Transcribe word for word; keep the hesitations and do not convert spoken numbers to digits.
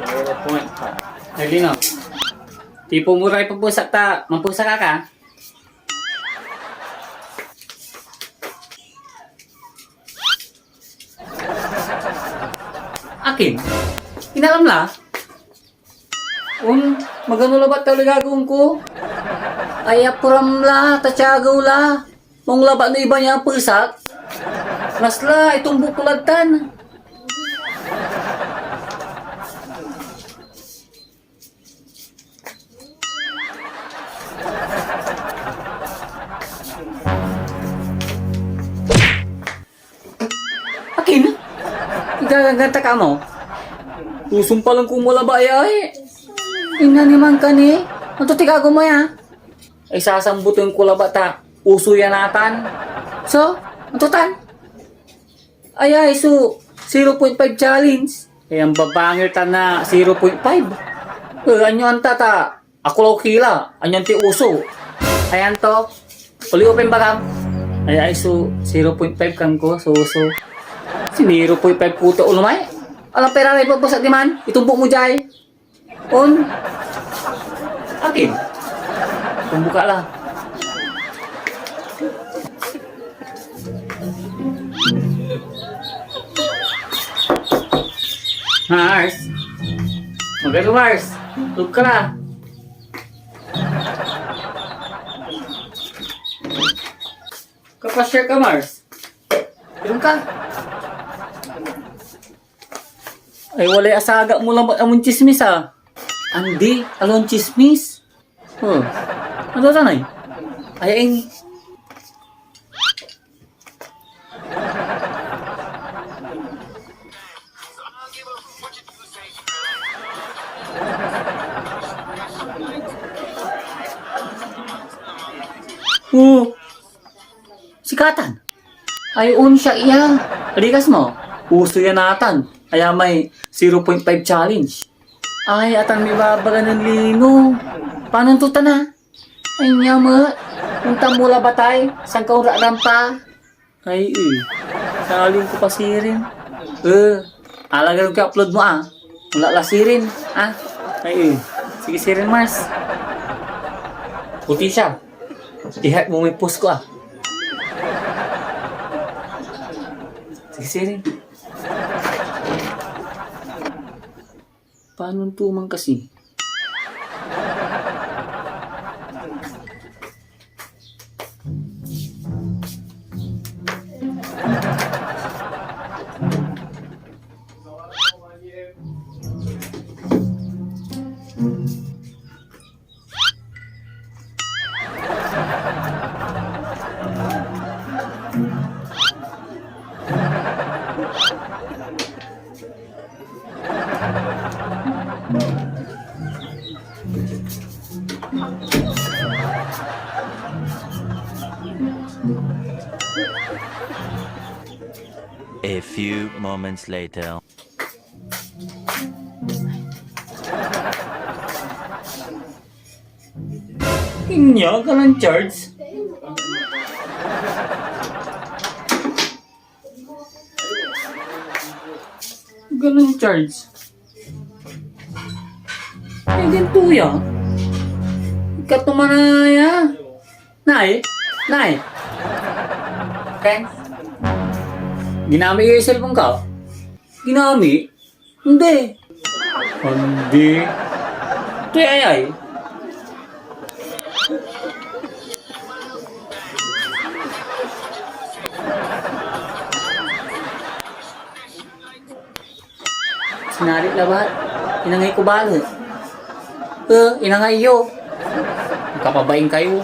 Zero point five. Ay, Lino. Tipo mo ray papusak ta, mampusak ka ka? Akin? Inalam la? Un, magano labat talaga gagawaen ko? Ay, apuram la, ta tiagew la. Maong labat no iba niya pesak. Nas la, itumbok ko lad tan. Akin? Igagaganta ka mo? Usumpalen ko mo labat ya, eh. Ina ni man ka ni. Anto ti gagawa mo ya? Ay, sasambutan ko labat ta uso ya natan. So, anto tan? Ay, ay, so, zero point five challenge. Ay, ang babangir ta na zero point five. Eh, anyo anta ta? Ako law kila, anyan ti uso. Ayan to. Uli open bagam. Ay, ay, so, zero point five kan ko, so, so. Si zero point five ko to, ulumay. Alam pera ray pagpasak diman, itumbok mo jay. On. Akin. Tumbuka la. Mars. Magano, Mars? Tulog ka la. Kapasya ka, Mars. Tulog ka. Ay, walay asaga mo labat amon chismis, ah. Andi, alon chismis? Oh. Ano tanay? Ay, ay. Oh. Sikatan. Ay, on siya iya. Likas mo. Uso ya natan. Aya may zero point five challenge. Ay, atan mibabaga nen Lino. Panon to tan a? Ay, nia met. Ontan mo la batay. Sankaon ra rampa. Ay, eh. Salin ko pa sirin. Eh, alagar ko upload mo, ah. Wala la sirin, ah. Ay, eh. Sige, sirin, Mars. Puti siya. I-hack mo may post ko, ah. Sige, sirin. Panon to man kasi? A few moments later. Inya, ganan charge? Ganan charge? Ay, ganito ya. Ikatumanaya. Nay? Nay? Ken? Ginamit yung cellphone ko? Ginamit? Hindi. Hindi. Ito ay ay. Sinari labat. Inangay ko balet. Eh, inangay yo. Kapabaing kayo.